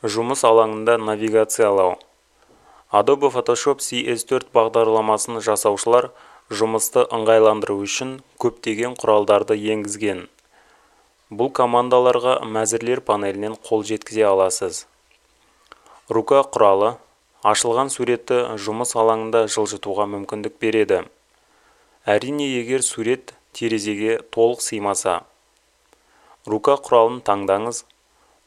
Жұмыс алаңында навигациялау. Adobe Photoshop CS4 бағдарламасын жасаушылар жұмысты ыңғайландыру үшін көптеген құралдарды енгізген. Бұл командаларға мәзірлер панелінен қол жеткізе аласыз. Рука құралы ашылған суретті жұмыс алаңында жылжытуға мүмкіндік береді. Әрине, егер сурет терезеге толық сыймаса. Рука құралын таңдаңыз,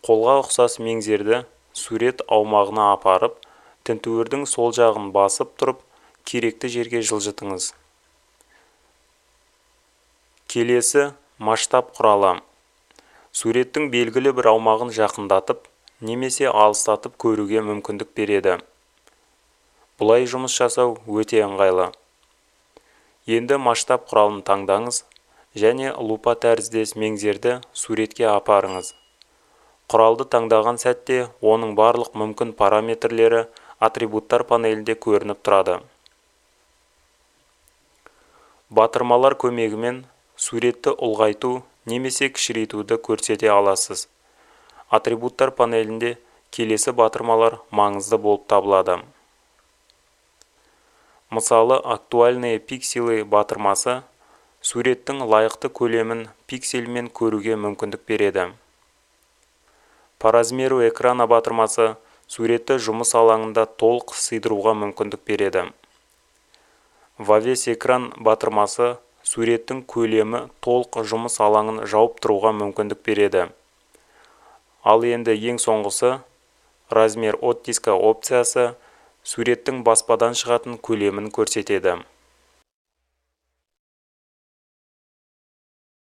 қолға ұқсас меңзерді сурет аумағына апарып, тінтуірдің сол жағын басып тұрып, керекті жерге жылжытыңыз. Келесі масштаб құралы. Суреттің белгілі бір аумағын жақындатып немесе алыстатып көруге мүмкіндік береді. Бұлай жұмыс жасау өте ыңғайлы. Енді масштаб құралын таңдаңыз және лупа тәріздес меңзерді суретке апарыңыз. Құралды таңдаған сәтте оның барлық мүмкін параметрлері атрибуттар панелінде көрініп тұрады. Батырмалар көмегімен суретті ұлғайту немесе кішірейтуді көрсете аласыз. Атрибуттар панелінде келесі батырмалар маңызды болып табылады. Мысалы, «Актуальные пиксели» батырмасы суреттің лайықты көлемін пиксельмен көруге мүмкіндік береді. «По размеру экрана» батырмасы суретті жұмыс алаңында толық сыйдыруға мүмкіндік береді. «Во весь экран» батырмасы суреттің көлемі толық жұмыс алаңын жауып тұруға мүмкіндік береді. Ал енді ең соңғысы, «Размер оттиска» опциясы суреттің баспадан шығатын көлемін көрсетеді.